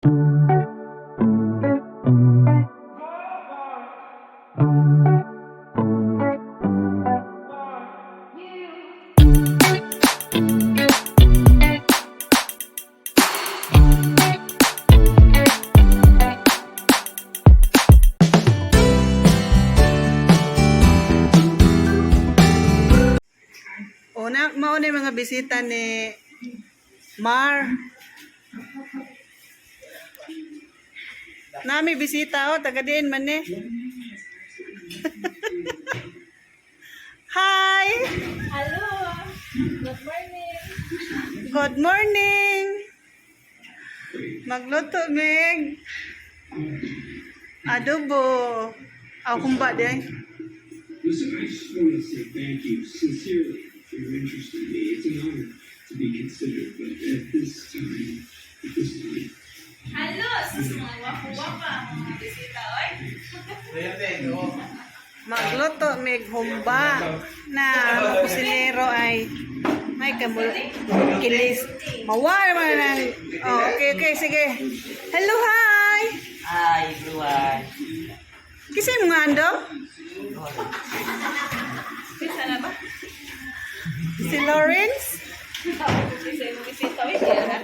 Una, mao na yung mga bisita ni Mar. Nami bisita oh, taga diin man ni. Hi! Hello! Good morning! Good morning! Magluto, Meg. Adobo. Aw, kumba di ay. Listen, I just want to say thank you sincerely for your interest in me. It's an honor to be considered, but at this time, Hello! Sus, mga wapo-wapa, mga bisita, oy! Magluto, Meg, humba. Na, ang kusinero ay may kamul kilis. Mawa naman ang... Oh, okay, okay, sige. Hello, hi! Hi everyone. Kasi mo nga, ando? Bisa na ba? Si Lawrence? Bisa yung bisita, oy, kaya na.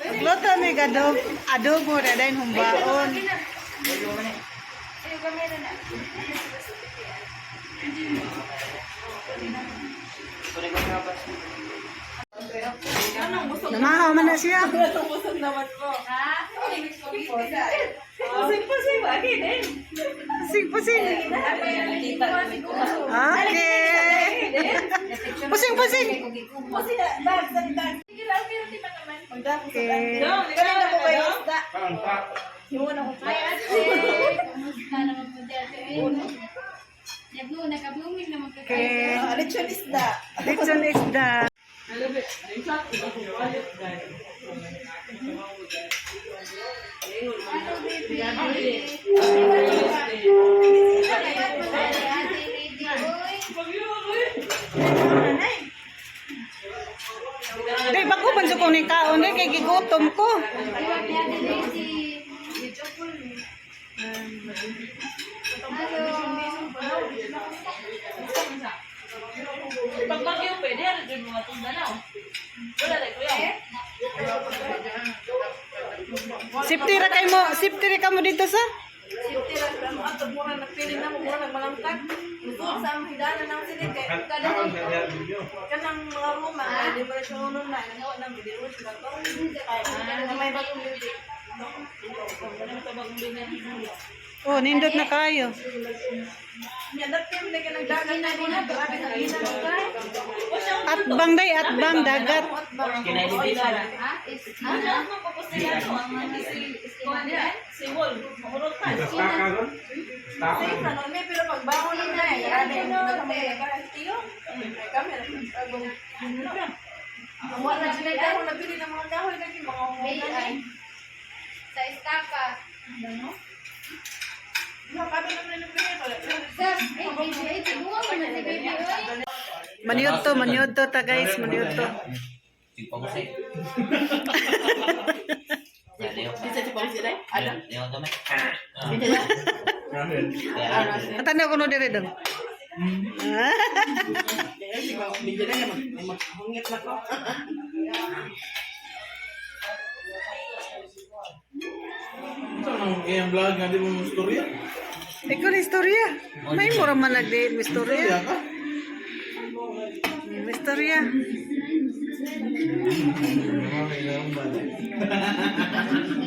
Magluto, Meg, adobo. Adobo na dahil humbaon. Ay, kamera na. Namahaw man na siya. Busog naman mo. Ha? Pusing pusing ba? Again, eh. Pusing, pusing. Okay. Pusing, pusing. Pusing na, bag, sa bag. Sige lang, pero di pa naman. Okay. Kanina po kayo isda. Hi, ate. Kumusta naman po di ate? Yablo, naka-blooming naman ka Okay. Lechon isda. Lechon isda. Hello, baby. Ate Lady, oy. Di, bago man sa kong kaon eh, kay gigutom ko. Iwag ni Ate Lady. Hello. Pag bagyo, pwede. Ano dyan mga tundanaw? Wala na, kuya. Safety ra kay mo, safety ra kamo dito sa. Safety ra sa mga atog mura nagpiling na mo mura nagmalangkag. Gusto sa among hidanan nang sila kay kanang kanang mga ruma ay di mo na siya unon na nagawa nang video sila to. Ay na may bagong building. Oh, nindot na kayo. Nya dati mo na kanang dagat na mo na grabe na ina mo kay. Atbang day, atbang dagat. Ha? Is, Ano mo si Wall, mahurot pa. Safe na nun, may pero pagbangon na na eh. Grabe yung nagkamay tiyo. Ay kami nagpagong. Wala sila dahon nabili ng mga kahoy lagi mga may ay. Sa estaka. Sir, ay, baby, ay, tiguan mo na si baby, oy. Maniud to, maniud to ta guys, maniud to. Tigpangusay. Ano? Ano? Tanaw ko no dire dong. Ito nang iyang vlog nga di mo mo storya. Ikaw na istorya. May mura man nagdiin mo istorya. Storya ka? Istorya.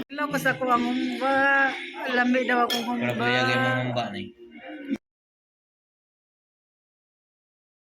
Hello ko sa kuwang humba. Lami daw akong Para humba. bayagay mo mong ba na eh.